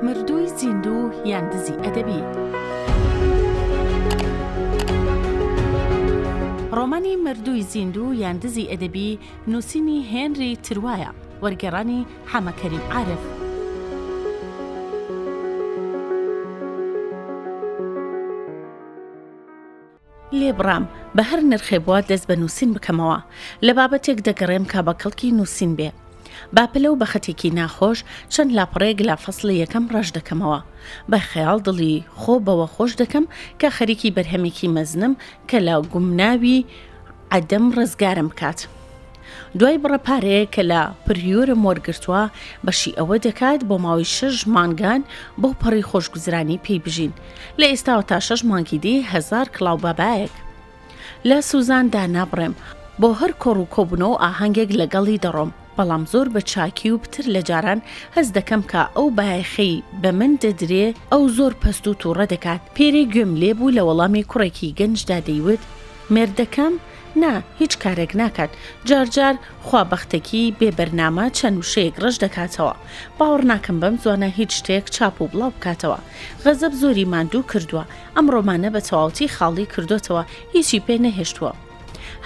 مردووی زیندوو یان دزی ئەدەبی. ڕۆمانی مردووی زیندوو یان دزی ئەدەبی نووسینی هێنری تروایە، وەرگێڕانی حەمە کەریم عارف. لێبڕام، بە هەر نرخێ بووە دەست بە نووسین بکەمەوە. لە بابەتێک دەگەڕێم کە بە کەڵکی نووسین بێ. با پەلە و بە خەتێکی ناخۆش چەند لاپەڕەیەک لە فەسڵی یەکەم ڕەش دەکەمەوە. بە خەیاڵ دڵی خۆ بەوە خۆش دەکەم کە خەریکی بەرهەمێکی مەزنم کە لە گومناوی عەدەم ڕزگارم بکات. دوای بڕە پارەیەک کە لە پریورم وەرگرتووە، بەشی ئەوە دەکات بۆ ماوەی شەش مانگان بەو پەڕی خۆشگوزرانی پێی بژین. لە ئێستاوە تا شەش مانگی دی هەزار کڵاو بابایەک لە سوزان دانابڕێم. بۆ هەر کۆڕ و کۆبوونەوە و ئاهەنگێک لەگەڵی دەڕۆم، بەڵام زۆر بە چاکی و پتر لە جاران هەست دەکەم کە ئەو بایەخەی بە من دەدرێ ئەو زۆر پەست و تووڕە دەکات. پێرێ گوێم لێ بوو لە وەڵامی کوڕێکی گەنجدا دەیوت، مێردەکەم؟ نا، هیچ کارێک ناکات. جار جار خوابەختەکی بێ بەرنامە چەند وشەیەک ڕەش دەکاتەوە. باوەڕ ناکەم بەم زوانە هیچ شتێک چاپ و بڵاو بکاتەوە. غەزەب زۆری ماندوو کردووە. ئەم ڕۆمانە بە تەواوەتی خاڵی کردۆتەوە، هیچی پێ نەهێشتووە.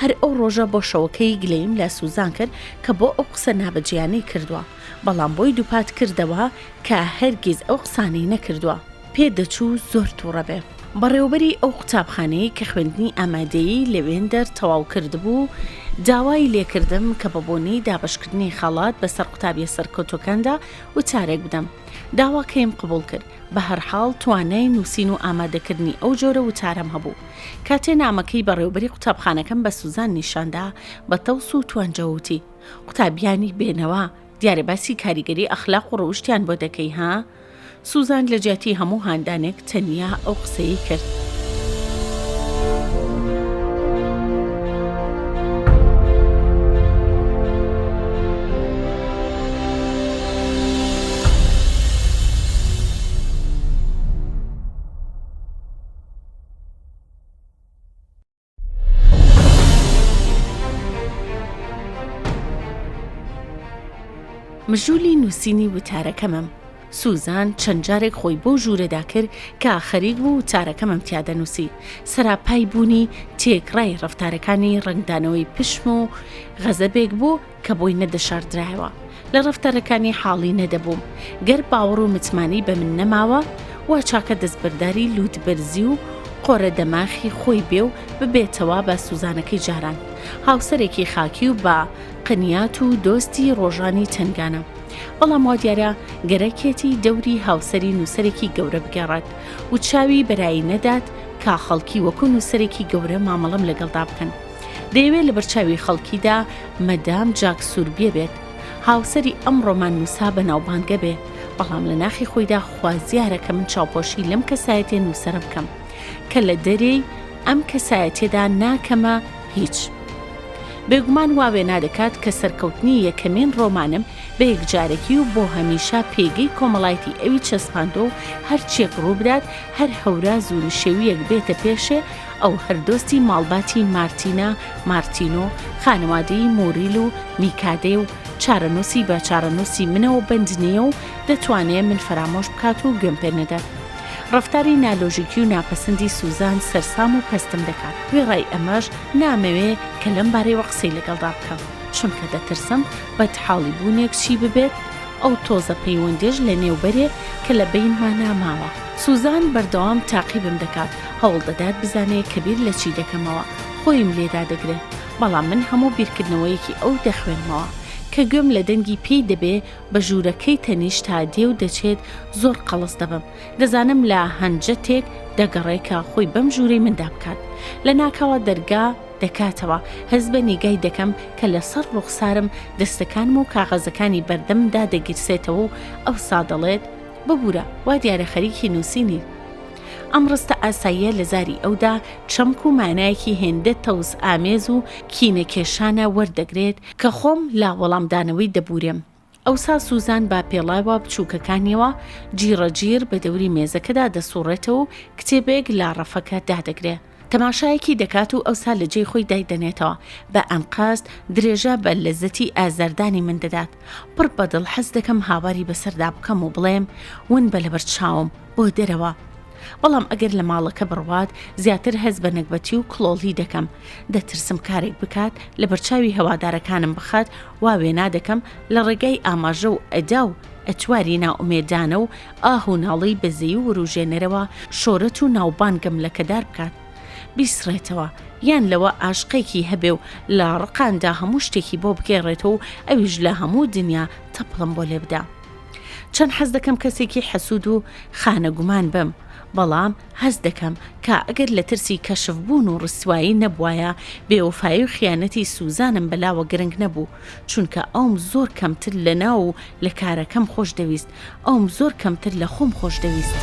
هەر ئەو ڕۆژە بۆ شەوەکەی گلەییم لە سوزان کرد کە بۆ ئەو قسە نابەجێیانەی کردووە. بەڵام بۆی دووپات کردەوە کە هەرگیز ئەو قسانەی نەکردووە. پێ دەچوو زۆر تووڕە بێ. بەڕێوەبەری ئەو قوتابخانەیەی کە خوێندنی ئامادەیی لە وێندەر تەواو کردبوو، داوای لێ کردم کە بە بۆنەی دابەشکردنی خەڵات بە سەر قوتابیە سەرکەوتووەکاندا وتارێک بدەم. داواکەیم قبووڵ کرد. بە هەر حاڵ توانای نووسین و ئامادەکردنی ئەو جۆرە وتارەم هەبوو. کاتێ نامەکەی بەڕێوەبەری قوتابخانەکەم بە سوزان نیشان دا، بە تەوس و توانجەوە وتی، قوتابیانی بێنەوا، دیارە باسی کاریگەری ئەخلاق و ڕەوشتیان بۆ دەکەی ها؟ سوزان لە جیاتی هەموو هاندانێک تەنیا ئەو قسەیەی کرد. مژوولی نووسینی وتارەکەمم. سوزان چەند جارێک خۆی بەو ژوورەدا کرد کە خەریک بوو وتارەکەمم تیا دەنووسی. سەراپای بوونی تێکڕای ڕەفتارەکانی ڕەنگدانەوەی پشم و غەزەبێک بوو کە بۆی نەدەشاردرایەوە. لە ڕەفتارەکانی حاڵی نەدەبووم. گەر باوەڕ و متمانەی بە من نەماوە، وا چاکە دەستبەرداری لووتبەرزی و قۆرە دەماخی خۆی بێ و ببێتەوە بە سوزانەکەی جاران. هاوسەرێکی خاکی و بە قنیات و دۆستی ڕۆژانی تەنگانە. بەڵام وا دیارە گەرەکیەتی دەوری هاوسەری نووسەرێکی گەورە بگێڕێت و چاوی بەرایی نەدات کا خەڵکی وەکو نووسەرێکی گەورە مامەڵەم لەگەڵدا بکەن. دەیەوێت لەبەرچاوی خەڵکیدا مەدام جاک سوربیە بێت، هاوسەری ئەم ڕۆماننووسە بەناوبانگە بێ، بەڵام لە ناخی خۆیدا خوازیارە کە من چاوپۆشی لەم کەسایەتیە نووسەرە بکەم، کە لە دەرێی ئەم کەسایەتیەدا ناکەمە هیچ. بێگومان وا وێنا دەکات کە سەرکەوتنی یەکەمین ڕۆمانم بە یەکجارەکی و بۆ هەمیشە پێگەی کۆمەڵایەتی ئەوی چەسپاندوە و هەرچیەک ڕووبدات، هەر هەوراز و نشێویەک بێتە پێشێ، ئەو هەر دۆستی ماڵباتی مارتینا مارتینۆ، خانەوادەی مۆریل و میکادەیە و چارەنووسی بە چارەنووسی منەوە بەند نییە و دەتوانێ من فەرامۆش بکات و گوێم پێ نەدات. ڕەفتاری نالۆژیکی و ناپەسندی سوزان سەرسام و پەستم دەکات. وێڕای ئەمەش نامەوێ کە لەم بارەیەوە قسەی لەگەڵدا بکەم، چونکە دەترسم بەدحاڵی بوونێک چی ببێت، ئەو تۆزە پەیوەندیەش لە نێو بەرێ کە لە بەینمانا ماوە. سوزان بەردەوام تاقیبم دەکات، هەوڵ دەدات بزانێ کە بیر لە چی دەکەمەوە، خۆیم لێ دادەگرێ، بەڵام من هەموو بیرکردنەوەیەکی ئەو دەخوێنمەوە. کە گوێم لە دەنگی پێی دەبێ بە ژوورەکەی تەنیشتا دێ و دەچێت زۆر قەڵس دەبم. دەزانم لە هەنجەتێک دەگەڕێ کە خۆی بەم ژوورەی مندا بکات. لە ناکاوە دەرگا دەکاتەوە، هەست بە نیگای دەکەم کە لە سەر ڕوخسارم دەستەکانم و کاغەزەکانی بەردەمم دادەگیرسێتەوە و ئەوسا دەڵێت، ببورە، وا دیارە خەریکی نووسینیت. ئەم ڕستە ئاساییە لە زاری ئەودا چەمک و مانایەکی هێندە تەوسئامێز و کینەکێشانە وەردەگرێت کە خۆم لە وەڵامدانەوەی دەبوورێم. ئەوسا سوزان بە پێڵاوە بچووکەکانیەوە جیڕەجیڕ بە دەوری مێزەکەدا دەسووڕێتەوە و کتێبێک لە ڕەفەکە دادەگرێ. تەماشایەکی دەکات و ئەوسا لە جێی خۆی دایدەنێتەوە، بە ئەنقەست درێژە بە لەزەتی ئازاردانی من دەدات. پڕ بە دڵ حەز دەکەم هاواری بەسەردا بکەم و بڵێم ون بە لەبەر چاوم، بۆ دەرەوە. بەڵام ئەگەر لە ماڵەکە بڕوات زیاتر هەست بە نەگبەتی و کڵۆڵی دەکەم. دەترسم کارێک بکات لەبەرچاوی هەوادارەکانم بخات، وا وێنا دەکەم لە ڕێگای ئاماژە و ئەدا و ئەتواری نائومێدانە و ئاه و ناڵەی بەزەیی و وروژێنەرەوە شۆرەت و ناوبانگم لەکەدار بکات. بیسڕێتەوە، یان لەوە ئاشقێکی هەبێ و لە ڕقاندا هەموو شتێکی بۆ بگێڕێتەوە و ئەویش لە هەموو دنیا تەپڵم بۆ لێبدا. چەند حەز دەکەم کەسێکی حەسوود و خانەگومان بم، بەڵام هەست دەکەم کە ئەگەر لە ترسی کەشف بوون و ڕسوایی نەبوایە، بێوەفایی و خیانەتی سوزانم بەلاوە گرنگ نەبوو، چونکە ئەوم زۆر کەمتر لە ناو و لە کارەکەم خۆش دەویست، ئەوم زۆر کەمتر لە خۆم خۆش دەویست.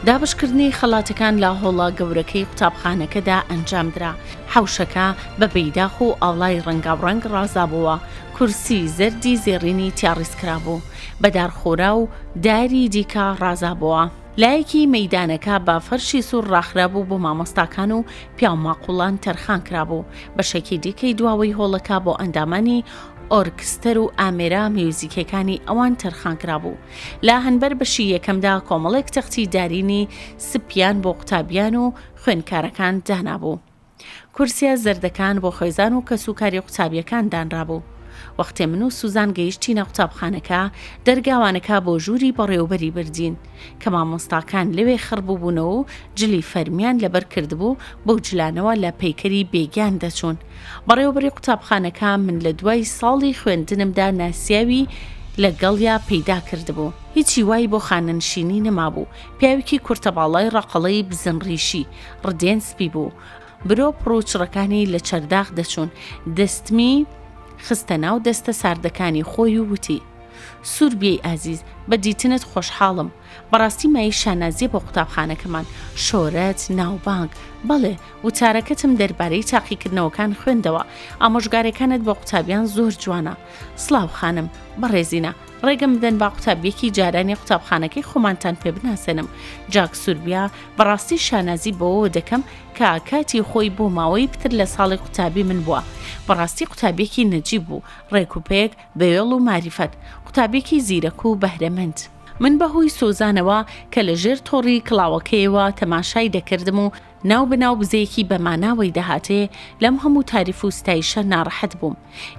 دابەشکردنی خەڵاتەکان لە هۆڵە گەورەکەی قوتابخانەکەدا ئەنجامدرا، حەوشەکە بە بەیداخ و ئاڵای ڕەنگاوڕەنگ ڕازابۆوە، کورسی زەردی زێڕینی تیا ڕیزکرابوو، بە دارخۆرا و داری دیکە ڕازابۆوە. لایەکی مەیدانەکە بە فەرشی سوور ڕاخرابوو بۆ مامۆستاکان و پیاوماقوڵان تەرخان کرابوو، بەشێکی دیکەی دواوەی هۆڵەکە بۆ ئەندامانی ئۆرکستەر و ئامێرە میوزیکیەکانی ئەوان تەرخان کرابوو. لە هەنبەر بەشی یەکەمدا کۆمەڵێک تەختی دارینی سپیان بۆ قوتابیان و خوێندکارەکان دانابوو. کورسیە زەردەکان بۆ خێزان و کەسوکاری قوتابیەکان دانرابوو. وەختێ من و سوزان گەیشتینە قوتابخانەکە، دەرگاوانەکە بۆ ژووری بەڕێوەبەری بردین، کە مامۆستاکان لەوێ خڕ بووبوونەوە و جلی فەرمیان لەبەر کردبوو، بەو جلانەوە لە پەیکەری بێگیان دەچوون. بەڕێوەبەری قوتابخانەکە من لە دوای ساڵی خوێندنمدا ناسیاوی لە گەڵیا پەیدا کردبوو. هیچ هیوای بۆ خانەنشینی نەمابوو. پیاوێکی کورتەباڵای ڕەقەڵەی بزن ڕیشی، ڕدێن سپی بوو. برۆ پڕ و چڕەکانی لە چەرداخ دەچوون. دەستمی خستە ناو دەستە ساردەکانی خۆی و وتی، سووربیەی ئازیز، بە دیتنت خۆشحاڵم. بەڕاستی مایەی شانازییە بۆ قوتابخانەکەمان. شۆرەت، ناوبانگ. بەڵێ، وتارەکەتم دەربارەی تاقیکردنەوەکان خوێندەوە. ئامۆژگارێکانت بۆ قوتابیان زۆر جوانە. سڵاو خانم، بەڕێزینە. ڕێگەم بدەن با قوتابیەکی جارانی قوتابخانەکەی خۆمانتان پێ بناسێنم، جاک سوربیا، بەڕاستی شانازی بەوەوە دەکەم کە کاتی خۆی بۆ ماوەی پتر لە ساڵێک قوتابی من بووە، بەڕاستی قوتابیەکی نەجیب بوو، ڕێک و پێک، بەوێڵ و ماریفەت، قوتابیەکی زیرەک و بەهرەمەند. من بەهۆی سۆزانەوە کە لە ژێر تۆڕی کڵاوەکەیەوە تەماشای دەکردم و ناو بە ناو بزەیەکی بە ماناوەی دەهاتێ، لەم هەموو تاریف و ستایشە ناڕەحەت بووم.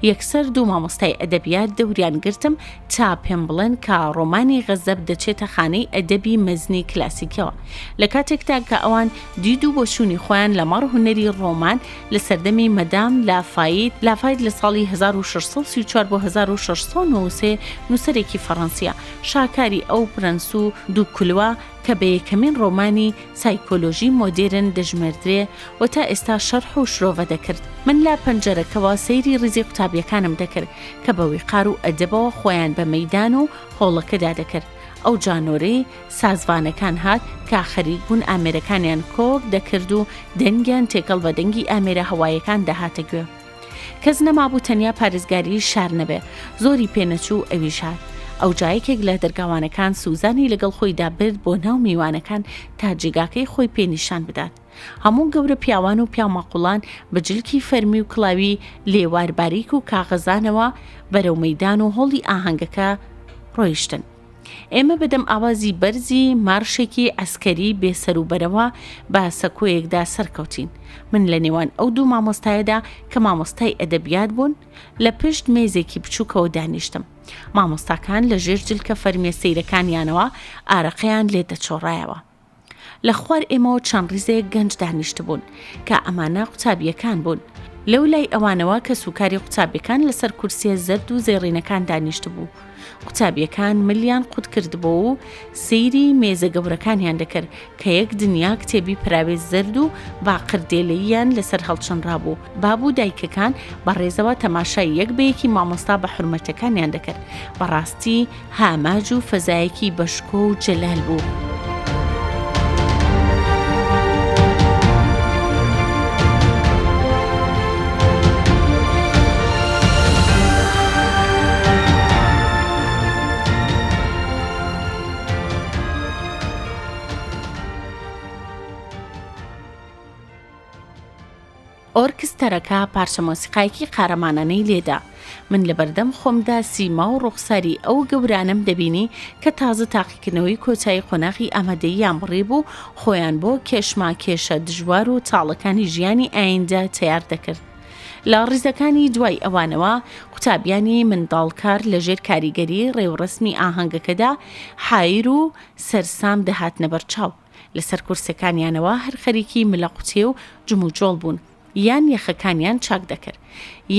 یەکسەر دوو مامۆستای ئەدەبیات دەوریان گرتم تا پێم بڵێن کە ڕۆمانی غەزەب دەچێتە خانەی ئەدەبی مەزنی کلاسیکیەوە. لە کاتێکدا کە ئەوان دید و بۆچوونی خۆیان لەمەڕ هونەری ڕۆمان لە سەردەمی مەدام لافایت، لافایت لە ساڵی 1634 بۆ 1693 نووسەرێکی فەڕەنسییە، شاکاری ئەو پرەنس و دووکلوە کە بە یەکەمین ڕۆمانی سایکۆلۆژی مۆدێرن دەژمێردرێ و تا ئێستا شەرح و شرۆڤە دەکرد. من لە پەنجەرەکەوە سەیری ڕیزی قوتابییەکانم دەکرد کە بە ویقار و ئەدەبەوە خۆیان بە مەیدان و هۆڵەکەدا دەکرد. ئەوجا نۆرەی سازڤانەکان هات کە خەریک بوون ئامێرەکانیان کۆک دەکرد و دەنگیان تێکەڵ بە دەنگی ئامێرە هەوایەکان دەهاتە گوێ. کەس نەمابوو تەنیا پارێزگاری شار نەبێ. زۆری پێ نەچوو ئەویش هات. ئەوجا یەکێک لە دەرگاوانەکان سوزانی لەگەڵ خۆیدا برد بۆ ناو میوانەکان تا جێگاکەی خۆی پێ نیشان بدات. هەموو گەورە پیاوان و پیاوماقوڵان بە جلکی فەرمی و کڵاوی لێوار باریک و کاغەزانەوە بەرەو مەیدان و هۆڵی ئاهەنگەکە ڕۆیشتن. ئێمە بەدەم ئاوازی بەرزی مارشێکی عەسکەری بێ سەروبەرەوە بە سەکۆیەکدا سەرکەوتین. من لە نێوان ئەو دوو مامۆستایەدا کە مامۆستای ئەدەبیات بوون، لە پشت مێزێکی بچووکەوە دانیشتم. مامۆستاکان لە ژێر جلکە فەرمییە سەیرەکانیانەوە ئارەقەیان لێ دەچۆڕایەوە. لە خوار ئێمەوە چەند ڕیزێک گەنج دانیشتبوون، کە ئەمانە قوتابییەکان بوون. لەو لای ئەوانەوە کەسوکاری قوتابییەکان لەسەر کورسییە زەرد و زێڕینەکان دانیشتبوو. قوتابییەکان ملیان قوت کردبۆ و سەیری مێزە گەورەکانیان دەکرد کە یەک دنیا کتێبی پراوێز زەرد و باقردێلەییان لەسەر هەڵچنرابوو. باب و دایکەکان بە ڕێزەوە تەماشای یەک بە یەکی مامۆستا بە حورمەتەکانیان دەکرد. بەڕاستی هاماج و فەزایەکی بەشکۆ و جەلال بوو. ئۆرکستەرەکە پارچە مۆسیقایەکی قارەمانانەی لێدا. من لەبەردەم خۆمدا سیما و ڕوخساری ئەو گەورانەم دەبینی کە تازە تاقیکردنەوەی کۆتایی قۆناغی ئامادەییان بڕیبوو و خۆیان بۆ کێشماکێشە دژوار و تاڵەکانی ژیانی ئایندە تەیار دەکرد. لە ڕیزەکانی دوای ئەوانەوە قوتابیانی منداڵکار لەژێر کاریگەری ڕێوڕەسمی ئاهەنگەکەدا حایر و سەرسام دەهاتنە بەرچاو. لەسەر کورسەکانیانەوە هەر خەریکی ملەقوتێ و جموجۆڵ بوون، یان یەخەکانیان چاک دەکرد،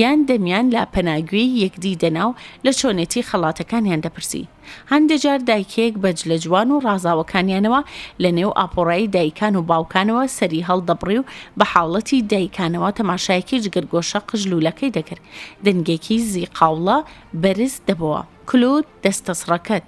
یان دەمیان لە پەناگوێی یەکدی دەنا و لە چۆنێتی خەڵاتەکانیان دەپرسی. هەندێ جار دایکێک بە جلە جوان و ڕازاوەکانیانەوە لە نێو ئاپۆرای دایکان و باوکانەوە سەری هەڵدەبڕی و بە حاڵەتی دایکانەوە تەماشایەکی جگەرگۆشە قژلوولەکەی دەکرد. دەنگێکی زیقاوڵە بەرز دەبۆوە. کلوت دەستەسڕەکەت.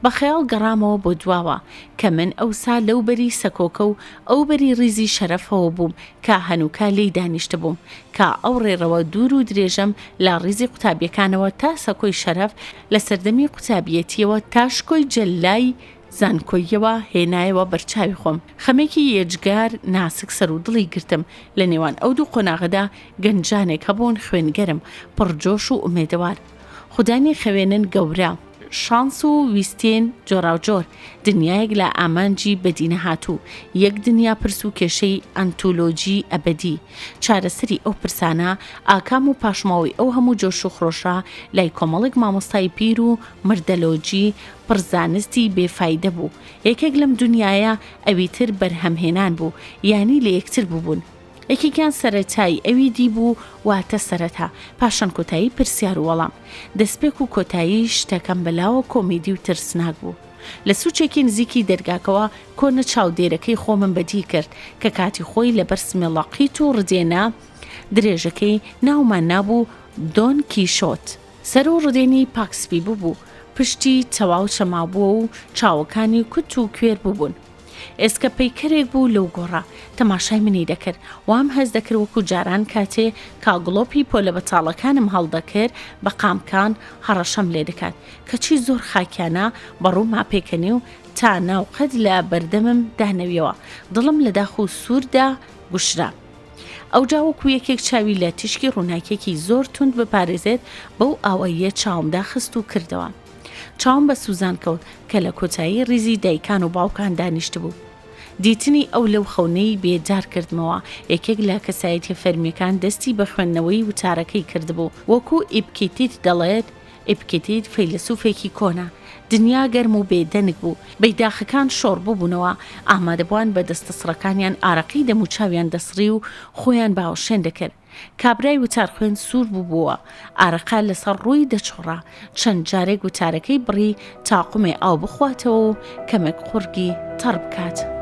بە خەیاڵ گەڕامەوە بۆ دواوە، کە من ئەوسا لەو بەری سەکۆکە و ئەو بەری ڕیزی شەرەفەوە بووم کە هەنووکە لێی دانیشتبووم، کە ئەو ڕێڕەوە دوور و درێژەم لە ڕیزی قوتابییەکانەوە تا سەکۆی شەرەف لە سەردەمی قوتابییەتییەوە تا شکۆی جەللای زانکۆییەوە هێنایەوە بەرچاوی خۆم. خەمێکی یەجگار ناسک سەر و دڵی گرتم. لە نێوان ئەو دوو قۆناغەدا گەنجانێک هەبوون خوێنگەرم، پڕ جۆش و ئومێدەوار. خودانی خەوێنن گەورە، شانس و ویستێن جۆراوجۆر، دنیایەک لە ئامانجی بەدینەهاتوو، یەک دنیا پرس و کێشەی ئەنتولۆجی ئەبەدی. چارەسەری ئەو پرسانە، ئاکام و پاشماوەی ئەو هەموو جۆش و خرۆشە لای کۆمەڵێک مامۆستای پیر و مردەلۆجی پڕ زانستی بێ فایدە بوو. یەکێک لەم دنیایە ئەویتر بەرهەمهێنان بوو، یانی لە یەکتر بووبوون. یەکێکیان سەرەتای ئەوی دی بوو واتە سەرەتا، پاشان کۆتایی پرسیار و وەڵام. دەستپێک و کۆتایی شتەکەم بەلاوە کۆمیدی و ترسناک بوو. لە سوچێکی نزیکی دەرگاکەوە کۆنە چاودێرەکەی خۆمم بەدی کرد کە کاتی خۆی لەبەر سمێڵە قیت و ڕدێنە درێژەکەی ناومان نابوو دۆن کیشۆت. سەر و ڕدێنی پاک سپی بووبوو، پشتی تەواو چەمابووە و چاوەکانی کوت و کوێر بووبوون. ئێسکە پەیکەرێک بوو لەو گۆڕە، تەماشای منی دەکرد، وام هەست دەکرد وەکو جاران کاتێ کا گڵۆپی پۆلە بەتاڵەکانم هەڵدەکرد بە قامکان هەڕەشەم لێ دەکات، کەچی زۆر خاکیانە بە ڕووما پێکەنی و تا ناوقەد لە بەردەمم دانەویەوە، دڵم لە داخ و سووردا گوشرا. ئەوجا وەکو یەکێک چاوی لە تیشکی ڕووناکیەکی زۆر توند بپارێزێت بەو ئاواییە چاوم داخست و کردەوە. چاوم بە سوزان کەوت کە لە کۆتایی ڕیزی دایکان و باوکان دانیشتبوو. دیتنی ئەو لەو خەونەی بێدار کردمەوە، یەکێک لە کەسایەتیە فەرمیەکان دەستی بە خوێندنەوەی وتارەکەی کردبوو. وەکو ئیپکیتیت دەڵێت، ئیپکیتیت فەیلەسوفێکی کۆنە، دنیا گەرم و بێ دەنگ بوو، بەیداخەکان شۆڕ ببوونەوە، ئامادەبووان بە دەستە سڕەکانیان ئارەقەی دەموچاویان دەسڕی و خۆیان باوەشێن دەکرد. کابرای وتارخوێن سوور بووبووە، ئارەقە لەسەر ڕووی دەچۆڕا، چەند جارێک وتارەکەی بڕی تا قومێ ئاو بخواتەوە و کەمێک قوڕگی تەڕ بکات.